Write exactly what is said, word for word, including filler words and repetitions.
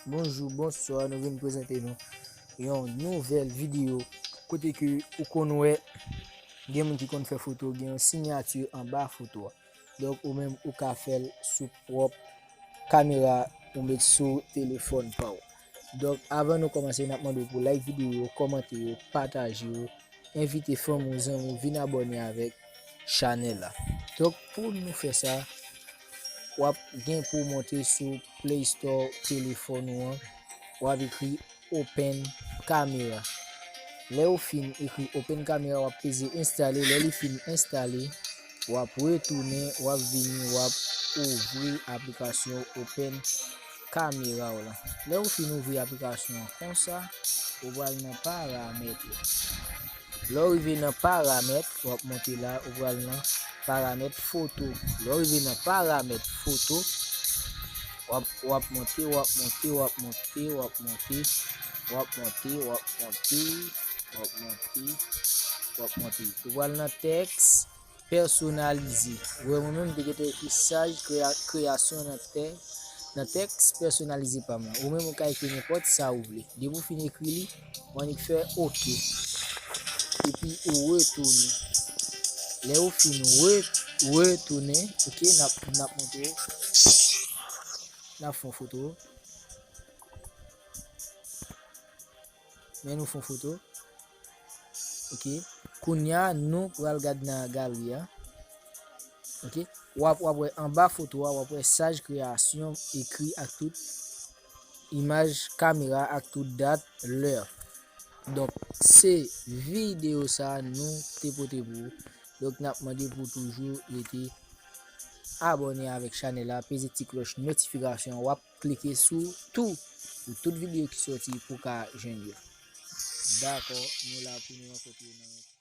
Bonjou, bonswa, nou vin prezante nou yon nouvèl videyo kote ke ou konn wè gen moun ki konn fè foto, gen yon siyati anba foto a. Donk, ou menm ou ka fè l sou pwòp kamera ou met sou telefòn pa w. Donk, avan nou kòmanse, n ap mande w pou like videyo yo, kòmante yo, pataje yo, envite fanmi w, zanmi w vin abòne avèk chanèl la. Donk, pou nou fè sa, w ap gen pou w monte sou Play Store telefòn ou an, w ap ekri Open Camera. Lè ou fin ekri Open Camera, w ap peze enstale. Lè li fin enstale, w ap retounen, w ap vini, w ap ouvri aplikasyon Open Camera w lan. Lè ou fin ouvri aplikasyon an konsa, ou pral nan paramèt yo. Lè w rive nan paramèt, w ap monte la, ou pral nan paramèt foto. Lè w rive nan paramèt foto, w ap, w ap monte, w ap monte, w ap monte, w ap monte, w ap monte, w ap monte, w ap monte, w ap monte. Ou pral nan tèks pèsonalize. Ou wè mwen menm, m te gentan ekri saj kreya-, kreyasyon nan tè-, nan tèks pèsonalize pa m lan. Ou menm ou ka ekri nenpòt sa ou vle. Depi w fin ekri li, w annik fè oke. Epi ou retounen. Lè ou fin re-, retounen, oke, n ap, n ap montre w. N ap fè yon foto. Men nou fè yon foto. Oke. Kounye a, nou pral gad nan galri a. Oke. W ap, w ap wè anba foto a, w ap wè saj kreyasyon ekri ak tout imaj kamera ak tout dat, lè. Donk, se videyo sa a nou te pote pou ou. Donk, n ap mande pou w toujou rete abòne avèk chanèl la, peze ti klòch notifikasyon an, w ap klike sou tou pou tout videyo ki sòti pou w ka jwenn yo. Dakò, nou la pou nou rankontre nan yon